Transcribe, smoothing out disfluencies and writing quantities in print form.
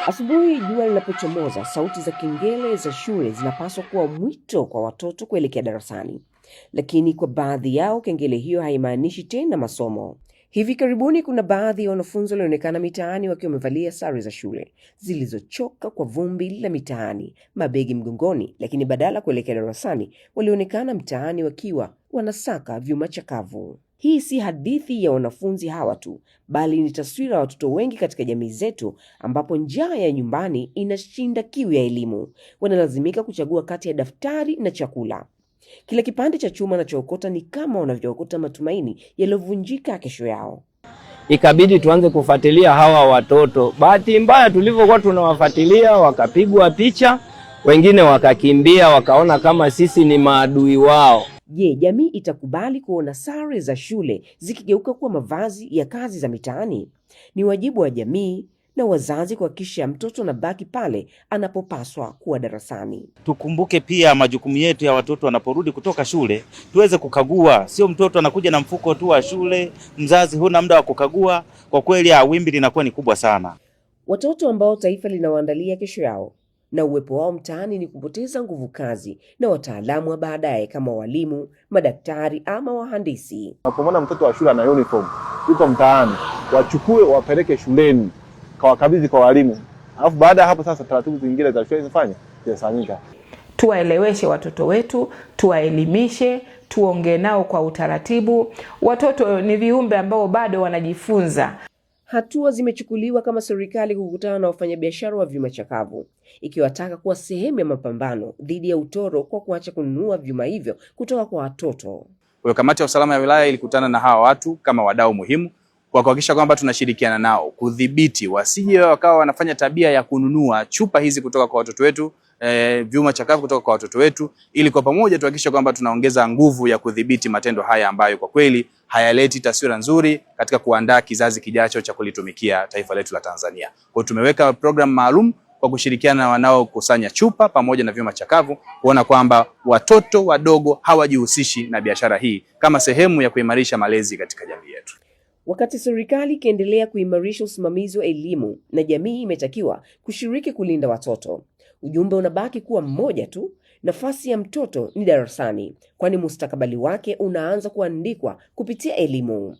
Asubuhi jua linapochomoza, sauti za kengele za shule zinapaswa kuwa mwito kwa watoto kuelekea darasani, lakini kwa baadhi yao kengele hiyo haimaanishi tena masomo. Hivi karibuni kuna baadhi ya wanafunzi walionekana mitaani wakiwa wamevalia sare za shule zilizochoka kwa vumbi la mitaani, mabegi mgongoni, lakini badala kuelekea darasani walionekana mtaani wakiwa wanasaka vyuma chakavu. Hii si hadithi ya wanafunzi hawa tu, bali ni taswira ya watoto wengi katika jamii zetu, ambapo njaa ya nyumbani inashinda kiu ya elimu. Wanalazimika kuchagua kati ya daftari na chakula. Kila kipande cha chuma wanachookota ni kama wanavyookota matumaini yaliyovunjika kesho yao. Ikabidi tuanze kufuatilia hawa watoto. Bahati mbaya tulivyokuwa tunawafuatilia, wakapigwa picha, wengine wakakimbia, wakaona kama sisi ni maadui wao. Je, jamii itakubali kuona sare za shule zikigeuka kuwa mavazi ya kazi za mitaani? Ni wajibu wa jamii na wazazi kuhakikisha mtoto anabaki pale anapopaswa kuwa darasani. Tukumbuke pia majukumu yetu ya watoto wanaporudi kutoka shule, tuweze kukagua. Sio mtoto anakuja na mfuko tu wa shule, mzazi huna muda wa kukagua. Kwa kweli, wimbi linakuwa ni kubwa sana. Watoto ambao taifa linawaandalia kesho yao na uwepo wao mtaani ni kupoteza nguvu kazi na wataalamu wa baadaye kama walimu, madaktari ama wahandisi. Unapomwona mtoto wa shule ana uniform yuko mtaani, wachukue wapeleke shuleni, kawakabidhi kwa walimu, alafu baada ya hapo sasa taratibu zingine za shule zifanye zinafanyika. Tuwaeleweshe watoto wetu, tuwaelimishe, tuongee nao kwa utaratibu. Watoto ni viumbe ambao bado wanajifunza. Hatua zimechukuliwa kama serikali kukutana na wafanyabiashara wa vyuma chakavu, ikiwataka kuwa sehemu ya mapambano dhidi ya utoro kwa kuacha kununua vyuma hivyo kutoka kwa watoto. Kwa hiyo kamati ya usalama ya wilaya ilikutana na hawa watu kama wadau muhimu kwa kuhakikisha kwamba tunashirikiana nao kudhibiti wasije wakawa wanafanya tabia ya kununua chupa hizi kutoka kwa watoto wetu, vyuma chakavu kutoka kwa watoto wetu, ili kwa pamoja tuhakikishe kwamba tunaongeza nguvu ya kudhibiti matendo haya ambayo kwa kweli hayaleti taswira nzuri katika kuandaa kizazi kijacho cha kulitumikia taifa letu la Tanzania. Kwa hiyo tumeweka program maalum kwa kushirikiana na wanaokusanya chupa pamoja na vyuma chakavu kuona kwamba watoto wadogo hawajihusishi na biashara hii kama sehemu ya kuimarisha malezi katika jamii yetu. Wakati serikali ikiendelea kuimarisha usimamizi wa elimu na jamii imetakiwa kushiriki kulinda watoto, ujumbe unabaki kuwa mmoja tu: nafasi ya mtoto ni darasani, kwani mustakabali wake unaanza kuandikwa kupitia elimu.